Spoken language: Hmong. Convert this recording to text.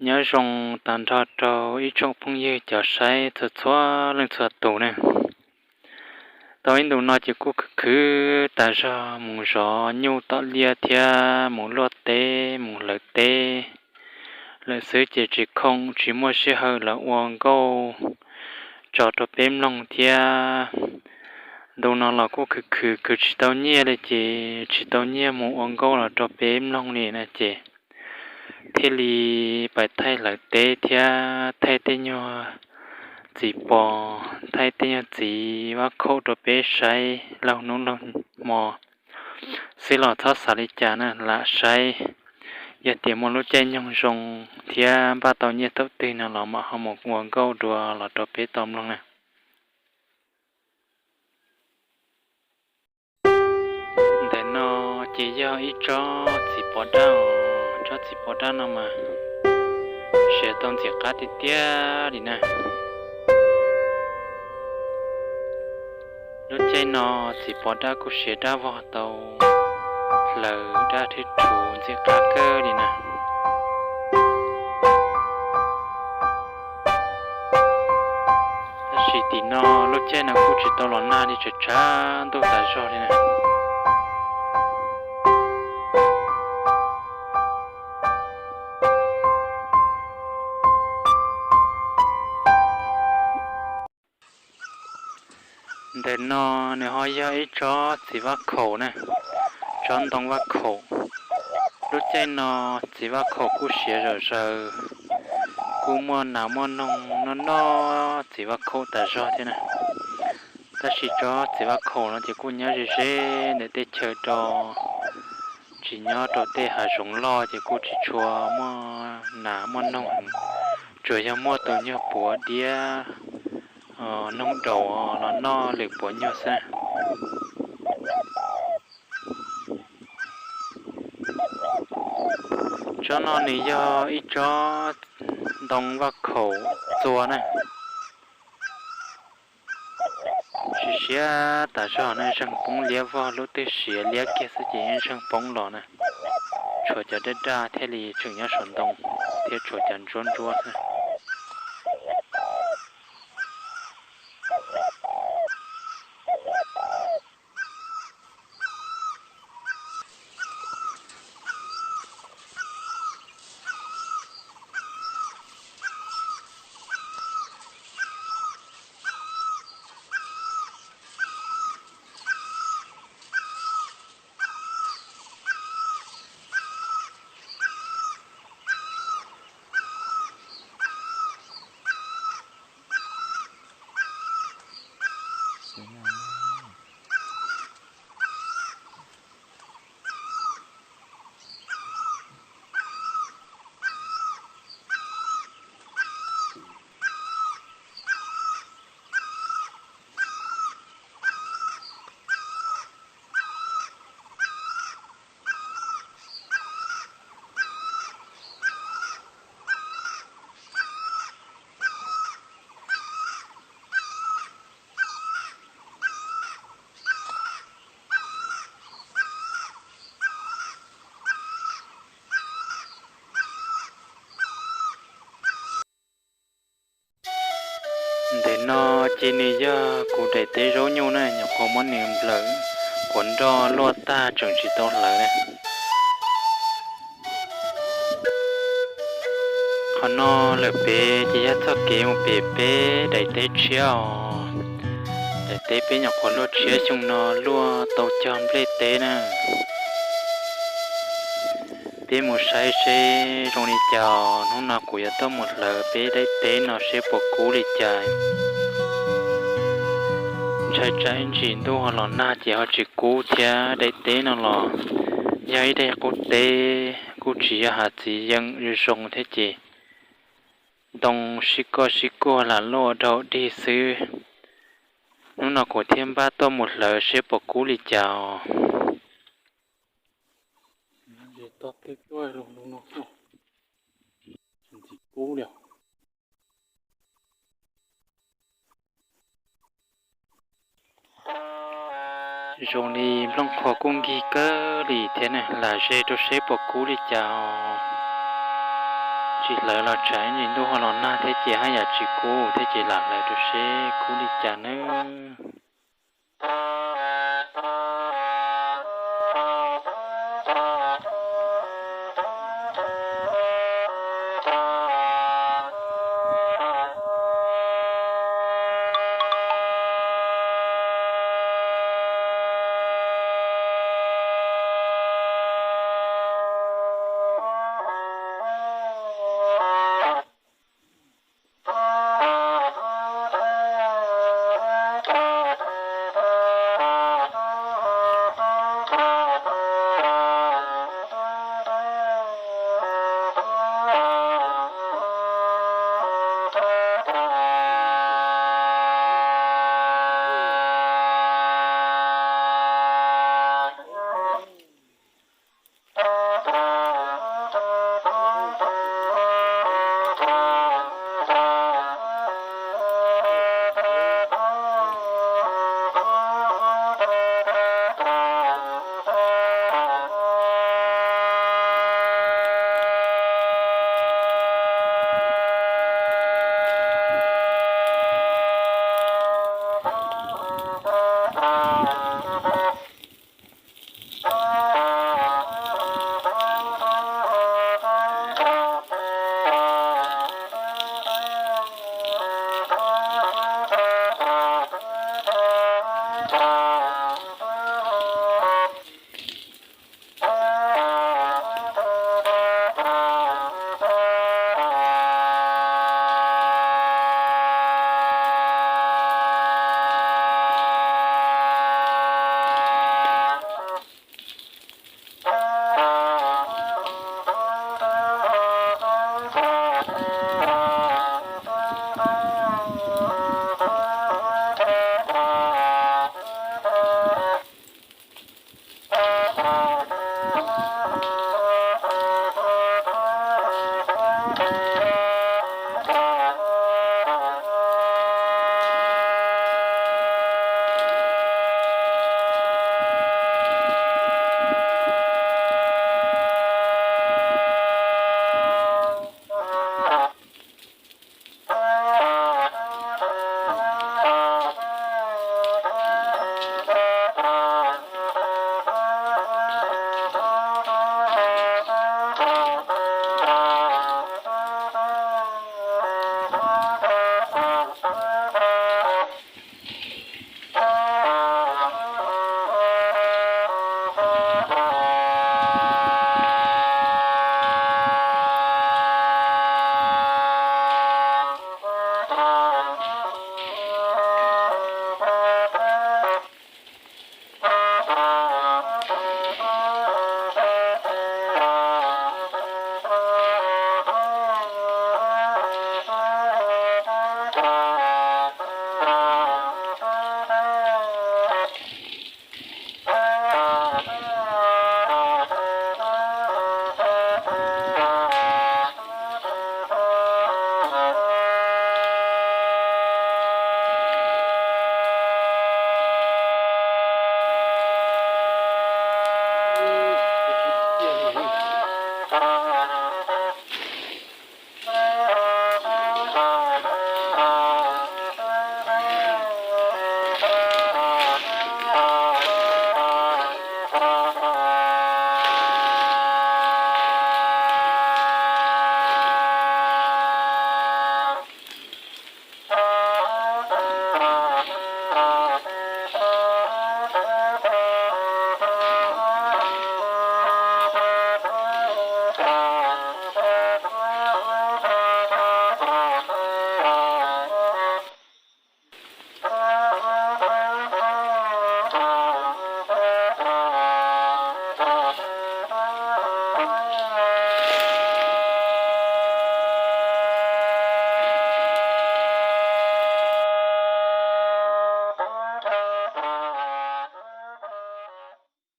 Nyob zoo tag nrho rau ib tsoom phooj ywg cov saib txhua txhua leej txhua tus ne. Tau ib ntus no ces kuj khwv khwv tas zog, mus zov nyuj tom liaj thiab mus luaj teb mus hlawv teb lawm xwb ces tsis khoom tsis muaj sij hawm los ua nkauj tso rau peb mloog thiab. Ntu no los kuj khwv khwv khwv tsis tau nyiaj li ces tsis tau nyiaj mus ua nkauj los rau peb mloog li na ces thiaj li pais thaij hlawv teb thiab thaij tej nyuag txiv pos, thaij tej nyuag txiv vab khaum rau peb saib laug hnub laug hmo xwb los txhob xav li cas na, lam saib. Yog tias muaj lub caij nyoog zoo thiab npaj tau nyiaj thaum twg no los mam ho mus ua nkauj dua los rau peb tau mloog na. Ntawm no ces yog ib tsob txiv pos daj os, tsob txiv pos daj no mas siav tau ntxim qab tiag tiag li na. Lub caij no txiv pos daj kuj siav daj vog tau hlawv daj thwb rhuv ntxim qab kawg li na. Tab sis tim no lub caij no kuj tsis tau los nag li, tshav tshav ntuj tas zog li na. Ntawm no nws ho yog ib tsob txiv vaj khaum na, tsob ntoo vaj khaum. Lub caij no txiv vaj khaum kuj siav zom zaws, kuj muaj nas muaj noog noj noj txiv vaj khaum tas zog thiab na. Tab sis tsob txiv vaj khaum no ces kuj nyob ze ze ntawm tej chaw rau, tsis nyob rau tej hav zoov loj ces kuj tsis tshua muaj nas muaj noog, tsuas yog muaj tus nyuag puav diab noog daus los noj lwm puav nyuag xwb. Tsob no nws yog ib tsob ntoo vaj khaum txua na. Siav siav tas zog na, zeeg poob liab vog, lub twg siav liab kiag xwb ces yeej zeeg poob los na. Tshuav cov daj daj thiaj li tseem nyob saum ntoo, thiab tshuav cov ntsuab ntsuab xwb. Ntawm no ces nws yog kuv daim teb zaub nyuj na, nyuam qhuav muab nws nplawm quav nroj luaj tag tseem tsis tau hlawv na. Qhov no lawm pem ces yog txoj kev mus pem peb daim teb tshiab os. Daim teb peb nyuam qhuav luaj tshiab xyoo no luaj tau cog nplej teb na. Peb mus saib seb zoo li cas, hnub no kuv yuav tuaj mus hlawv peb daim teb no seb puas kub li cas. Ntshai tsam ib ntsis ntuj ho los nag ces ho tsis kub thiab. Daim teb no los yog ib daim qub teb, kuj tsis yog hav txiv yeem zoo thiab ces ntoo sib koj sib kuag lam luaj ua dhau dig xwb. Hnub no kuv thiaj npaj tuaj mus hlawv seb puas kub li cas os. Zoo li nplooj qhuav kuj nkig kawg li thiab ne, lam ze rau seb puas kub li cas os. Tsis hlawv los tsam ib ntsis ntuj ho los nag thiab ces haj yam tsis kub thiab ces lam hlawv rau seb kub li cas nawb.